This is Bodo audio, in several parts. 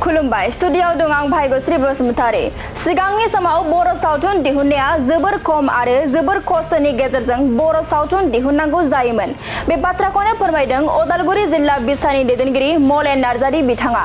खुलुमबाय स्टुडियोआव दं आं भाग्यश्री बसुमतारी सिगांनि समाव बर' सावथुन दिहुननाया जोबोर खम आरो जोबोर खस्थ'नि गेजेरजों बर' सावथुन दिहुननांगौ जायोमोन बे बाथ्राखौनो फोरमायदों उदालगुरि जिल्ला बिसानि दैदेनगिरि मलेन नार्जारी बिथाङा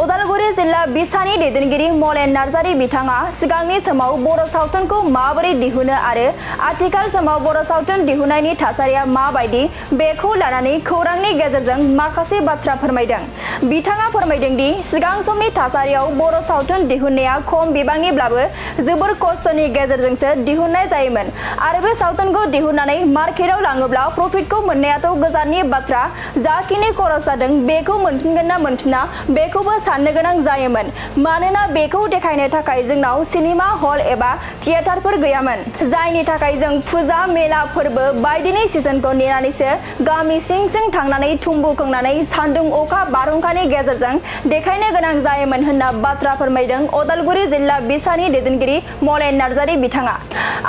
उदालगुरि जिल्ला बिसानि दैदेनगिरि मलेन नार्जारी बिथाङा सिगांनि समाव बर' सावथुनखौ माबोरै दिहुनो आरो आथिखाल समाव बर' सावथुन दिहुननायनि थासारिया माबायदि बेखौ लानानै खौरांनि गेजेरजों माखासे बाथ्रा फोरमायदों बिथाङा फोरमायदों दि सिगां समनि थासारियाव बर' सावथुन दिहुननाया खम बिबांनिब्लाबो जोबोर खस्थ'नि गेजेरजोंसो दिहुननाय जायोमोन आरो बे सावथुनखौ दिहुननानै मार्केटआव लाङोब्ला प्रफिटखौ मोननायाथ' गोजाननि बाथ्रा जाखिनि खरस जादों बेखौ मोनफिनगोन ना मोनफिना बेखौबो साननो गोनां जायोमोन मानोना बेखौ देखायनो थाखाय जोंनाव सिनेमा हल एबा थियेटारफोर गैयामोन जायनि थाखाय जों फुजा मेला फोरबो बायदिनि सिजनखौ नेनानैसो गामि सिं सिं थांनानै थुम्बु खोंनानै सान्दुं अखा बारहुंखानि गेजेरजों देखायनो गोनां जायोमोन होनना बाथ्रा फोरमायदों उदालगुरि जिल्ला बिसानि दैदेनगिरि मलेन नार्जारी बिथाङा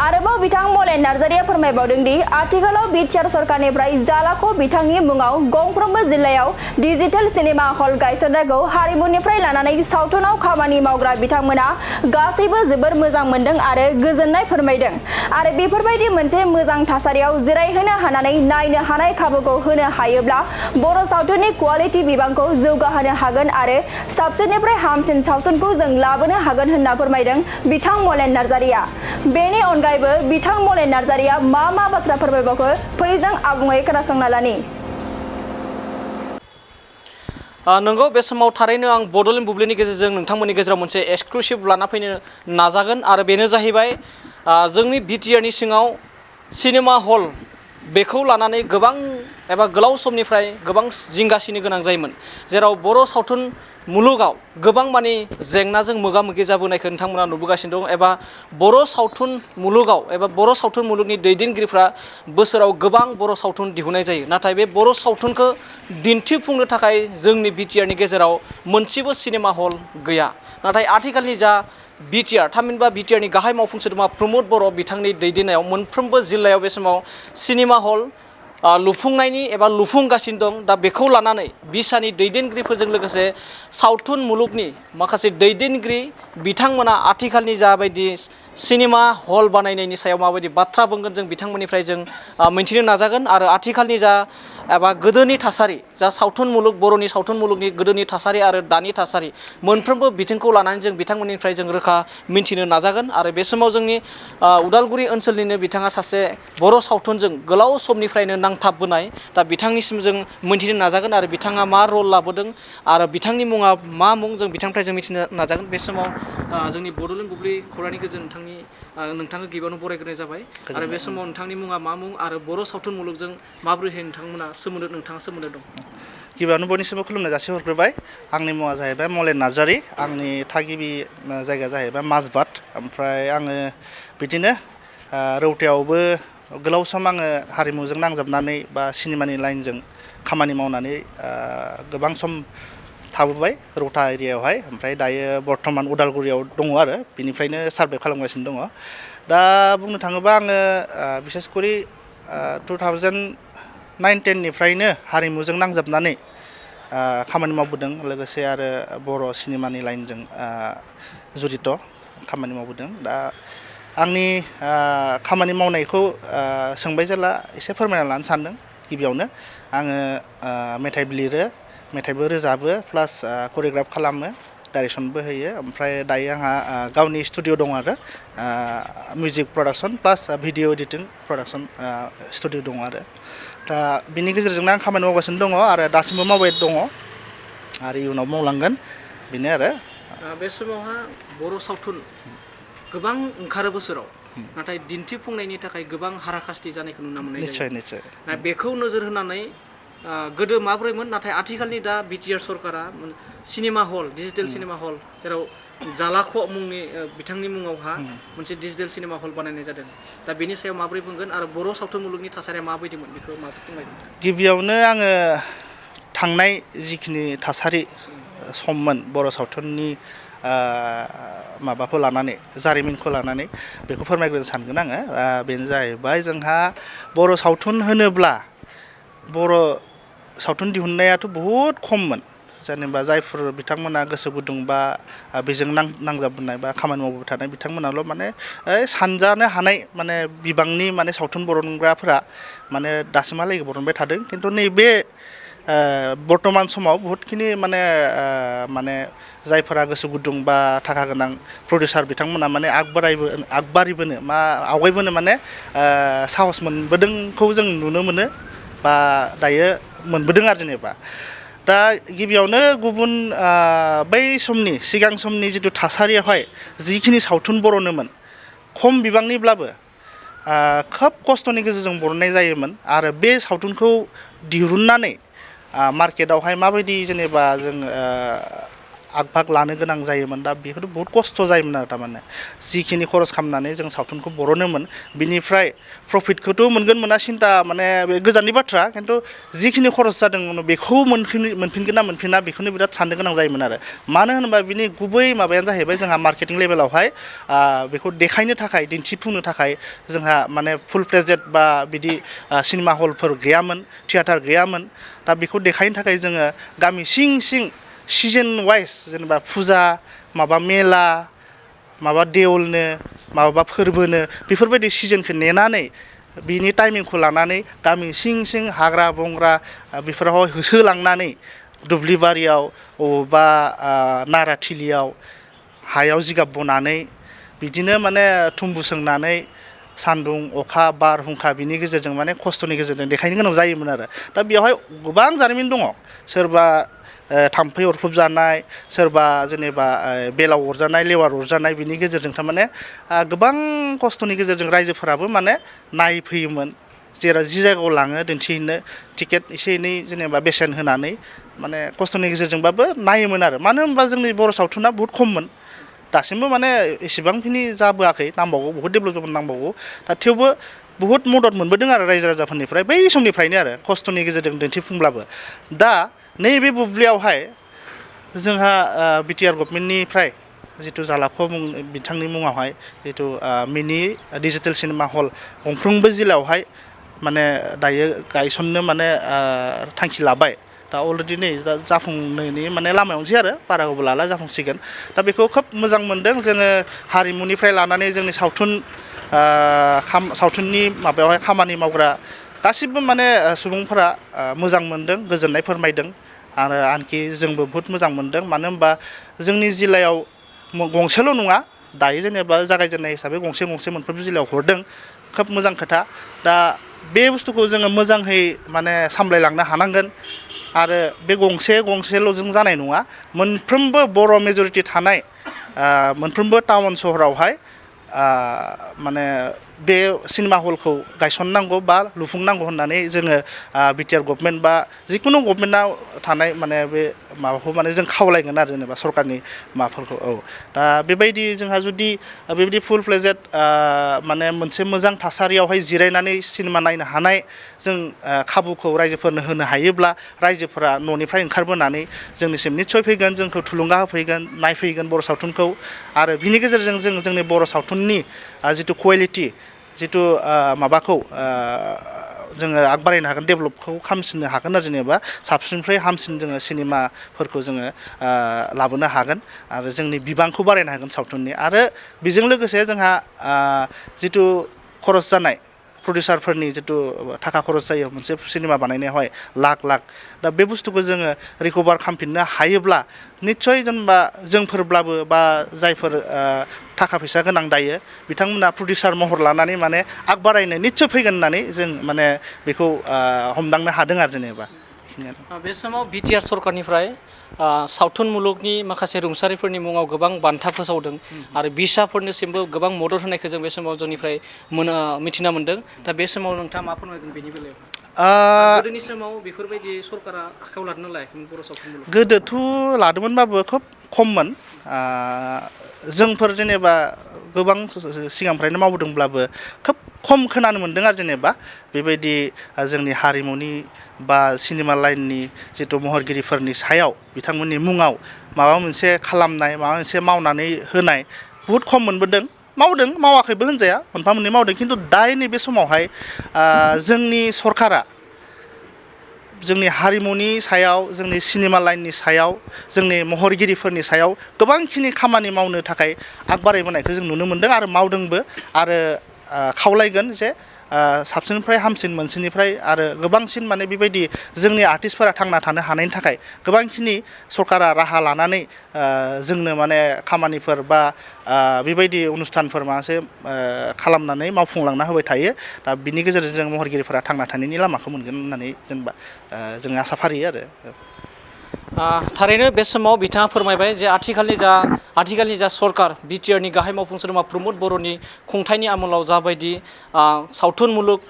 आरोबाव बिथां मलेन नार्जारीया फोरमायबावदों दि आथिखालाव बिटिआर सरकारनिफ्राय जालाखौ बिथांनि मुङाव गंफ्रोमबो जिल्लायाव डिजिटेल सिनेमा हल गायसननायखौ हारिमुनिफ्राय लानानै सावथुनाव खामानि मावग्रा बिथांमोना गासैबो जोबोर मोजां मोनदों आरो गोजोननाय फोरमायदों आरो बेफोरबायदि मोनसे मोजां थासारियाव जिरायहोनो हानानै नायनो हानाय खाबुखौ होनो हायोब्ला बर' सावथुननि क्वालिटि बिबांखौ जौगाहोनो हागोन आरो साबसिननिफ्राय हामसिन सावथुनखौ जों लाबोनो हागोन होनना फोरमायदों बिथां मलेन नार्जारीया बेनि अनगायैबो बिथां मलेन नार्जारीया मा बाथ्रा फोरमायबावखो फै जों आबुङै खोनासंना लानि नंगौ बे समाव थारैनो आं बड'लेण्ड बुब्लिनि गेजेरजों नोंथांमोननि गेजेराव मोनसे एक्सक्लुसिभ लाना फैनो नाजागोन आरो बेनो जाहैबाय जोंनि बिटिआरनि सिङाव सिनेमा हल बेखौ लानानै गोबां एबा गोलाव समनिफ्राय गोबां जिंगासिनो गोनां जायोमोन जेराव बर' सावथुन मुलुगाव गोबां मानि जेंनाजों मोगा मोगि जाबोनायखौ नोंथांमोना नुबोगासिनो दं एबा बर' सावथुन मुलुगाव एबा बर' सावथुन मुलुगनि दैदेनगिरिफ्रा बोसोराव गोबां बर' सावथुन दिहुननाय जायो नाथाय बे बर' सावथुनखौ दिन्थिफुंनो थाखाय जोंनि बिटिआरनि गेजेराव मोनसेबो सिनेमा हल गैया नाथाय आथिखालनि जा बिटिआर थामहिनबा बिटिआरनि गाहाय मावफुं सोद्रोमा प्रमद बर' बिथांनि दैदेननायाव मोनफ्रोमबो जिल्लायाव बे समाव सिनेमा हल लुफुंनायनि एबा लुफुंगासिनो दं दा बेखौ लानानै बिसानि दैदेनगिरिफोरजों लोगोसे सावथुन मुलुगनि माखासे दैदेनगिरि बिथांमोना आथिखालनि जाबायदि सिनेमा हल बानायनायनि सायाव माबायदि बाथ्रा बुंगोन जों बिथांमोननिफ्राय जों मिन्थिनो नाजागोन आरो आथिखालनि जा एबा गोदोनि थासारि जा सावथुन मुलुग बर'नि सावथुन मुलुगनि गोदोनि थासारि आरो दानि थासारि मोनफ्रोमबो बिथिंखौ लानानै जों बिथांमोननिफ्राय जों रोखा मिन्थिनो नाजागोन आरो बे समाव जोंनि उदालगुरि ओनसोलनिनो बिथाङा सासे बर' सावथुनजों गोलाव समनिफ्रायनो नांथाबबोनाय दा बिथांनिसिम जों मिन्थिनो नाजागोन आरो बिथाङा मा रल लाबोदों आरो बिथांनि मुङा मा मुं जों बिथांनिफ्राय जों मिथिनो नाजागोन बे समाव जोंनि बड'लेण्ड बुब्लि खौरांनि गेजेरजों नोंथांखौ गिबियावनो बरायग्रोनाय जाबाय आरो बे समाव नोंथांनि मुङा मा मुं आरो बर' सावथुन मुलुगजों माबोरैहाय नोंथाङा सोमोन्दो दं गिबियावनो बयनिसिमबो खुलुमनाय जासिहरग्रोबाय आंनि मुङा जाहैबाय मलेन नार्जारी आंनि थागिबि जायगाया जाहैबाय माजबाट ओमफ्राय आङो बिदिनो रौतायावबो गोलाव सम आङो हारिमुजों नांजाबनानै बा सिनेमानि लाइनजों खामानि मावनानै गोबां सम थाबोबाय रौता एरियायावहाय ओमफ्राय दायो बर्थमान उदालगुरियाव दङ आरो बिनिफ्रायनो सार्भे खालामगासिनो दङ दा बुंनो थाङोबा आङो बिसेसकरि 2009-10निफ्रायनो हारिमुजों नांजाबनानै खामानि मावबोदों लोगोसे आरो बर' सिनेमानि लाइनजों जड़ित खामानि मावबोदों दा आंनि खामानि मावनायखौ सोंबाय जेला एसे फोरमायना लानो सानदों गिबियावनो आङो मेथाइबो लिरो मेथाइबो रोजाबो प्लास करिय'ग्राफ खालामो डाइरेक्सनबो होयो ओमफ्राय दायो आंहा गावनि स्टुडिअ दं आरो मिउजिक प्रडाक्सन प्लास भिडिअ एडिटिं प्रडाक्सन स्टुडिअ दं आरो दा बिनि गेजेरजोंनो आं खामानि मावगासिनो दङ आरो दासिमबो मावबाय दङ आरो इयुनाव मावलांगोन बेनो आरो बे समावहा बर' सावथुन गोबां ओंखारो बोसोराव नाथाय दिन्थिफुंनायनि थाखाय गोबां हाराखास्ति जानायखौ नुनो मोननाय जायो निश्चय बेखौ नोजोर होनानै गोदो माब्रैमोन नाथाय आथिखालनि दा बिटिआर सरकारा cinema hall digital cinema hall जेराव जालाख' मुंनि बिथांनि मुङावहा मोनसे डिजिटेल सिनेमा हल बानायनाय जादों दा बेनि सायाव माबोरै बुंगोन आरो बर' सावथुन मुलुगनि थासारिया माबायदिमोन बेखौ माबोरै फोरमायगोन गिबियावनो आङो थांनाय जिखिनि थासारि सममोन बर' सावथुननि माबाखौ लानानै जारिमिनखौ लानानै बेखौ फोरमायग्रोनो सानगोन आङो बेनो जाहैबाय जोंहा बर' सावथुन होनोब्ला बर' सावथुन दिहुननायाथ' बहुद खममोन जेनेबा जायफोर बिथांमोना गोसो गुदुं बा बेजों नांजाबनाय बा खामानि मावबाय थानाय बिथांमोनाल' माने सानजानो हानाय माने बिबांनि माने सावथुन बरनग्राफोरा माने दासिमहालागै बरनबाय थादों खिन्थु नैबे बर्तमान समाव बहुतखिनि माने जायफोरा गोसो गुदुं बा थाखा गोनां प्रडिउसार बिथांमोना माने आगबारिबोनो आवगायबोनो माने साहस मोनबोदोंखौ जों नुनो मोनो बा दायो मोनबोदों आरो जेनेबा दा गिबियावनो गुबुन बै समनि सिगां समनि जिथु थासारियावहाय जिखिनि सावथुन बरनोमोन खम बिबांनिब्लाबो खोब खस्थ'नि गेजेरजों बरननाय जायोमोन आरो बे सावथुनखौ दिहुननानै मार्केटावहाय माबायदि जेनेबा जों आग लानो गोनां जायोमोन दा बेफोर बहुत खस्थ' जायोमोन आरो तारमाने जिखिनि खरस खालामनानै जों सावथुनखौ बरनोमोन बिनिफ्राय प्रफिटखौथ' मोनगोन मोना सिन्ता माने बे गोजाननि बाथ्रा खिन्थु जिखिनि खरस जादों बेखौ मोनफिनगोन ना मोनफिना बेखौनो बिराद साननो गोनां जायोमोन आरो मानो होनोबा बिनि गुबै माबायानो जाहैबाय जोंहा मार्केटिं लेभेलावहाय बेखौ देखायनो थाखाय दिन्थिफुंनो थाखाय जोंहा माने फुल फ्लेजेड बा बिदि सिनेमा हलफोर गैयामोन थियेटार गैयामोन दा बेखौ देखायनो थाखाय जोङो गामि सिं सिं सिजन वाइज जेनेबा फुजा माबा मेला माबा देवलनो माबा फोरबोनो बेफोरबायदि सिजनखौ नेनानै बिनि टाइमिंखौ लानानै गामि सिं सिं हाग्रा बंग्रा बेफोराव होसोलांनानै दुब्लि बारियाव अबेबा नाराथिलियाव हायाव जिगाब बनानै बिदिनो माने थुम्बु सोंनानै सान्दुं अखा बारहुंखा बिनि गेजेरजों माने खस्थ'नि गेजेरजों देखायनो गोनां जायोमोन आरो दा बेवहाय गोबां जारिमिन दङ सोरबा थाम्फै अरफब जानाय सोरबा जेनेबा बेलाव अरजानाय लेवार अरजानाय बिनि गेजेरजों थारमाने गोबां खस्थ'नि गेजेरजों रायजोफोराबो माने नायफैयोमोन जेराव जि जायगायाव लाङो दिन्थिहैनो टिकेट एसे एनै जेनेबा बेसेन होनानै माने खस्थ'नि गेजेरजोंबाबो नायोमोन आरो मानो होनबा जोंनि बर' सावथुना बहुत खममोन दासिमबो माने एसेबांखिनि जाबोआखै नांबावगौ बहुत डेभेलप नांबावगौ दा थेवबो बहुत मदद मोनबोदों आरो रायजो राजाफोरनिफ्राय बै समनिफ्रायनो आरो खस्थ'नि गेजेरजों दिन्थिफुंब्लाबो दा नैबे बुब्लियावहाय जोंहा बिटिआर गभर्नमेन्टनिफ्राय जिथु जालाख' बिथांनि मुङावहाय जिथु मिनि डिजिटेल सिनेमा हल गंफ्रोमबो जिल्लायावहाय माने दायो गायसननो माने थांखि लाबाय दा अलरेडि नै जाफुंनायनि माने लामायावनोसै आरो बारा गोबाव लाला जाफुंसिगोन दा बेखौ खोब मोजां मोनदों जोङो हारिमुनिफ्राय लानानै जोंनि सावथुननि माबायावहाय खामानि मावग्रा गासिबो माने सुबुंफोरा मोजां मोनदों गोजोननाय फोरमायदों आरो आनखि जोंबो बहुत मोजां मोनदों मानो होनबा जोंनि जिल्लायाव गंसेल' नङा दायो जेनेबा जागायजेननाय हिसाबै गंसे मोनफ्रोमबो जिल्लायाव हरदों खोब मोजां खोथा दा बे बुस्थुखौ जोङो मोजाङै माने सामलायलांनो हानांगोन आरो बे गंसेल'जों जानाय नङा मोनफ्रोमबो बर' मेजरिटि थानाय मोनफ्रोमबो टाउन सहरावहाय माने बे सिनेमा हलखौ गायसननांगौ बा लुफुंनांगौ होननानै जोङो बिटिआर गभर्नमेन्ट बा जिकुनु गभर्नमेन्टआव थानाय माने बे माबाखौ माने जों खावलायगोन आरो जेनेबा सरकारनि माबाफोरखौ औ दा बेबायदि जोंहा जुदि बेबायदि फुल फ्लेजेड माने मोनसे मोजां थासारियावहाय जिरायनानै सिनेमा नायनो हानाय जों खाबुखौ रायजोफोरनो होनो हायोब्ला रायजोफोरा न'निफ्राय ओंखारबोनानै जोंनिसिम निस्सय फैगोन जोंखौ थुलुंगा होफैगोन नायफैगोन बर' सावथुनखौ आरो बिनि गेजेरजों जों जोंनि बर' सावथुननि जिथु कुवालिटि जिथु माबाखौ जोङो आगबारायनो हागोन डेभेलपखौ खालामसिननो हागोन आरो जेनेबा साबसिननिफ्राय हामसिन जोङो सिनेमाफोरखौ जोङो लाबोनो हागोन आरो जोंनि बिबांखौ बारायनो हागोन सावथुननि आरो बेजों लोगोसे जोंहा जिथु खरस जानाय प्रडिउसारफोरनि जिथु थाखा खरस जायो मोनसे सिनेमा बानायनायावहाय लाख दा बे बुस्थुखौ जोङो रिकभार खालामफिननो हायोब्ला निस्सय जेनेबा जोंफोरब्लाबो बा जायफोर थाखा फैसा गोनां दायो बिथांमोना प्रडिउसार महर लानानै माने आग बारायनो निस्सय फैगोन होननानै जों माने बेखौ हमदांनो हादों आरो जेनेबा बे समाव बिटिआर सरकारनिफ्राय सावथुन मुलुगनि माखासे रुंसारिफोरनि मुङाव गोबां बान्था फोसावदों आरो बिसाफोरनिसिमबो गोबां मदद होनायखौ जों बे समाव जोंनिफ्राय मिथिना मोन्दों दा बे समाव नोंथाङा मा फोरमायगोन बेनि बेलायाव गोदोनि समाव बेफोरबायदि सरकारा आखायाव लादोंना लायाखैमोन बर' सावथुन मुलुग गोदोथ' लादोंमोनबाबो खोब खममोन जोंफोर जेनेबा गोबां सिगांनिफ्रायनो मावबोदोंब्लाबो खोब खम खोनानो मोन्दों आरो जेनेबा बेबायदि जोंनि हारिमुनि बा सिनेमा लाइननि जिथु महरगिरिफोरनि सायाव बिथांमोननि मुङाव माबा मोनसे खालामनाय माबा मोनसे मावनानै होनाय बहुद खम मोनबोदों मावदों मावाखैबो होनजाया मोनफा मोननै मावदों खिन्थु दायो नैबे समावहाय जोंनि सरकारा जोंनि हारिमुनि सायाव जोंनि सिनेमा लाइननि सायाव जोंनि महरगिरिफोरनि सायाव गोबांखिनि खामानि मावनो थाखाय आग बारायबोनायखौ जों नुनो मोनदों आरो मावदोंबो आरो खावलायगोन जे साबसिननिफ्राय हामसिन मोनसेनिफ्राय आरो गोबांसिन माने बेबायदि जोंनि आर्टिस्टफोरा थांना थानो हानायनि थाखाय गोबांखिनि सरकारा राहा लानानै जोंनो माने खामानिफोर बा बेबायदि अनुस्थानफोर माखासे खालामनानै मावफुंलांना होबाय थायो दा बिनि गेजेरजों जों महरगिरिफोरा थांना थानायनि लामाखौ मोनगोन होननानै जेनेबा जों आसा फारियो आरो थारैनो बे समाव बिथाङा फोरमायबाय जे आथिखालनि जा सरकार बिटिआरनि गाहाय मावफुं सोद्रोमा प्रमद बर'नि खुंथायनि आमोलाव जाबायदि सावथुन मुलुग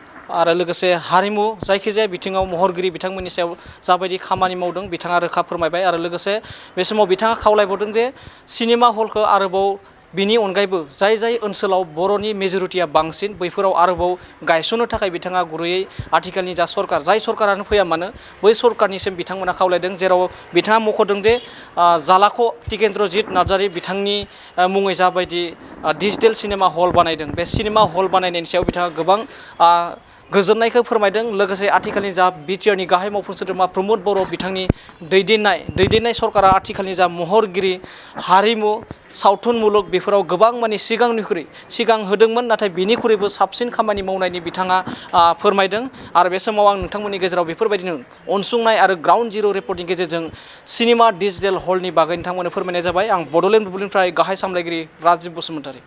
आरो लोगोसे हारिमु जायखिजाया बिथिङाव महरगिरि बिथांमोननि सायाव जाबायदि खामानि मावदों बिथाङा रोखा फोरमायबाय आरो लोगोसे बे समाव बिथाङा खावलायबावदों जे सिनेमा हलखौ आरोबाव बिनि अनगायैबो जाय ओनसोलाव बर'नि मेजरिटिया बांसिन बैफोराव आरोबाव गायसननो थाखाय बिथाङा गुरैयै आथिखालनि जा सरकार जाय सरकारानो फैया मानो बै सरकारनिसिम बिथांमोना खावलायदों जेराव बिथाङा मख'दों जे जालाख' टिकेन्द्रजित नार्जारि बिथांनि मुङै जाबायदि डिजिटेल सिनेमा हल बानायदों बे सिनेमा हल बानायनायनि सायाव बिथाङा गोबां गोजोननायखौ फोरमायदों लोगोसे आथिखालनि जा बिटिआरनि गाहाय मावफुं सोद्रोमा प्रमद बर' बिथांनि दैदेननाय सरकारा आथिखालनि जा महरगिरि हारिमु सावथुन मुलुग बेफोराव गोबां माने सिगां होदोंमोन नाथाय बिनिख्रुइबो साबसिन खामानि मावनायनि बिथाङा फोरमायदों आरो बे समाव आं नोंथांमोननि गेजेराव बेफोरबायदिनो अनसुंनाय आरो ग्राउन्ड जिर' रिपर्टनि गेजेरजों सिनेमा डिजिटेल हलनि बागै नोंथांमोननो फोरमायनाय जाबाय आं बड'लेण्ड बुब्लिनिफ्राय गाहाय सामलायगिरि राजिब बसुमतारी।